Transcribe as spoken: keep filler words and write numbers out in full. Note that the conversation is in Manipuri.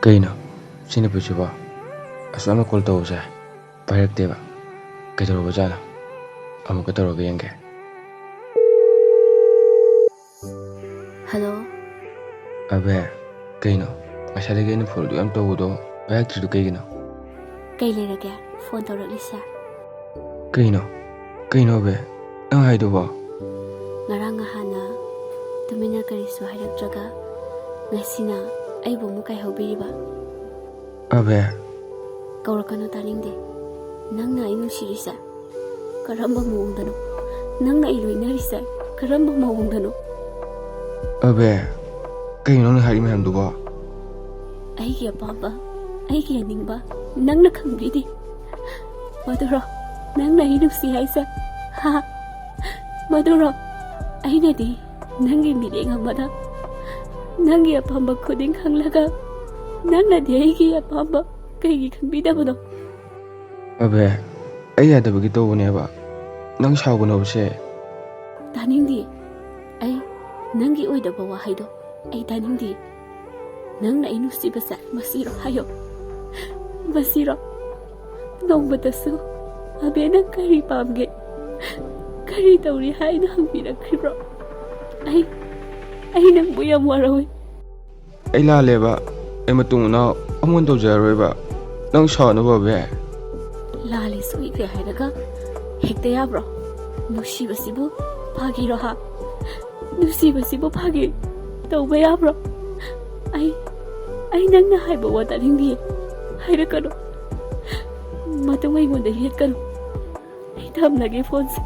ꯀꯩꯅꯣ ꯁꯤ ꯅꯨꯄꯤꯁꯤꯕꯣ? ꯑꯁꯨꯛ ꯌꯥꯝꯅ ꯀꯣꯜ ꯇꯧꯕꯁꯦ ꯄꯥꯏꯔꯛꯇꯦꯕ꯫ ꯀꯩꯗꯧꯔꯕꯖꯥꯠꯅꯣ? ꯑꯃꯨꯛꯀ ꯇꯧꯔꯒ ꯌꯦꯡꯒꯦ꯫ ꯍꯜꯂꯣ꯫ ꯑꯕꯦ, ꯀꯩꯅꯣ? ꯉꯁꯥꯏꯗꯒꯤ ꯑꯩꯅ ꯐꯣꯟꯗꯨ ꯌꯥꯝ ꯇꯧꯕꯗꯣ ꯄꯥꯏꯔꯛꯇ꯭ꯔꯤꯗꯨ ꯀꯩꯒꯤꯅꯣ? ꯀꯩ ꯂꯩꯔꯒꯦ ꯐꯣꯟ ꯇꯧꯔꯛꯂꯤꯁꯦ? ꯀꯩꯅꯣ? ꯀꯩꯅꯣ ꯑꯕꯦ? ꯅꯪ ꯍꯥꯏꯗꯨꯕꯣ? ꯉꯔꯥꯡ ꯉꯍꯥꯟꯅ ꯇꯨꯃꯤꯟꯅ ꯀꯔꯤꯁꯨ ꯍꯥꯏꯔꯛꯇ꯭ꯔꯒ ꯉꯁꯤꯅ ꯑꯩꯕꯨ ꯑꯃꯨꯛ ꯀꯥꯏꯍꯧꯕꯤꯔꯤꯕ? ꯑꯕꯦ꯫ ꯀꯧꯔꯛꯀꯅꯨ, ꯇꯥꯅꯤꯡꯗꯦ꯫ ꯅꯪꯅ ꯑꯩ ꯅꯨꯡꯁꯤꯔꯤꯁꯦ ꯀꯔꯝꯕ ꯃꯑꯣꯡꯗꯅꯣ? ꯅꯪꯅ ꯑꯩ ꯂꯣꯏꯅꯔꯤꯁꯦ ꯀꯔꯝꯕ ꯃꯑꯣꯡꯗꯅꯣ? ꯑꯕꯦ, ꯀꯩꯅꯣ ꯅꯪꯅ ꯍꯥꯏꯔꯤ ꯃꯌꯥꯝꯗꯨꯕꯣ? ꯑꯩꯒꯤ ꯑꯄꯥꯝꯕ, ꯑꯩꯒꯤ ꯑꯅꯤꯡꯕ ꯅꯪꯅ ꯈꯪꯕꯤꯗꯦ꯫ ꯃꯗꯨꯔꯣ ꯅꯪꯅ ꯑꯩ ꯅꯨꯡꯁꯤ ꯍꯥꯏꯁꯦ? ꯍꯥ? ꯃꯗꯨꯔꯣ? ꯑꯩꯅꯗꯤ ꯅꯪꯒꯤ ꯃꯤꯠꯌꯦꯡ ꯑꯃꯗ ꯅꯪꯒꯤ ꯑꯄꯥꯝꯕ ꯈꯨꯗꯤꯡ ꯈꯪꯂꯒ ꯅꯪꯅꯗꯤ ꯑꯩꯒꯤ ꯑꯄꯥꯝꯕ ꯀꯩꯒꯤ ꯈꯪꯕꯤꯗꯕꯅꯣ? ꯑꯕꯦ, ꯑꯩ ꯌꯥꯗꯕꯒꯤ ꯇꯧꯕꯅꯦꯕ꯫ ꯅꯪ ꯁꯥꯎꯒꯅꯣꯕꯁꯦ꯫ ꯇꯥꯅꯤꯡꯗꯦ꯫ ꯑꯩ ꯅꯪꯒꯤ ꯑꯣꯏꯗꯕ ꯋꯥꯍꯩꯗꯣ ꯑꯩ ꯇꯥꯅꯤꯡꯗꯦ꯫ ꯅꯪꯅ ꯑꯩ ꯅꯨꯡꯁꯤꯕꯁꯦ ꯃꯁꯤꯔꯣ ꯍꯥꯏꯌꯣ? ꯃꯁꯤꯔꯣ? ꯅꯣꯡꯃꯇꯁꯨ "ꯑꯕꯦ, ꯅꯪ ꯀꯔꯤ ꯄꯥꯝꯒꯦ? ꯀꯔꯤ ꯇꯧꯔꯤ?" ꯍꯥꯏꯅ ꯍꯪꯕꯤꯔꯛꯈ꯭ꯔꯤꯕ꯭ꯔꯣ? ꯑꯩ, ꯑꯩ ꯅꯪꯕꯨ ꯌꯥꯝ ꯋꯥꯔꯧꯏ꯫ ꯑꯩ ꯂꯥꯜꯂꯦꯕ꯫ ꯑꯩ ꯃꯇꯨꯡ ꯃꯅꯥꯎ ꯑꯃꯨꯛ ꯍꯟꯅ ꯇꯧꯖꯔꯔꯣꯏꯕ꯫ ꯅꯪ ꯁꯥꯎꯅꯨꯕ ꯑꯕꯦ꯫ ꯂꯥꯜꯂꯦ ꯁꯣꯏꯈ꯭ꯔꯦ ꯍꯥꯏꯔꯒ ꯍꯦꯛꯇ ꯌꯥꯕ꯭ꯔꯣ? ꯅꯨꯡꯁꯤꯕꯁꯤꯕꯨ ꯐꯥꯒꯤꯔꯣ ꯍꯥ? ꯅꯨꯡꯁꯤꯕꯁꯤꯕꯨ ꯐꯥꯒꯤ ꯇꯧꯕ ꯌꯥꯕ꯭ꯔꯣ? ꯑꯩ, ꯑꯩ ꯅꯪꯅ ꯍꯥꯏꯕ ꯋꯥ ꯇꯥꯅꯤꯡꯗꯤꯌꯦ꯫ ꯍꯥꯏꯔꯛꯀꯅꯨ꯫ ꯃꯇꯨꯡ ꯑꯩꯉꯣꯟꯗ ꯌꯦꯠꯀꯅꯨ꯫ ꯑꯩ ꯊꯝꯂꯒꯦ ꯐꯣꯟꯁꯦ꯫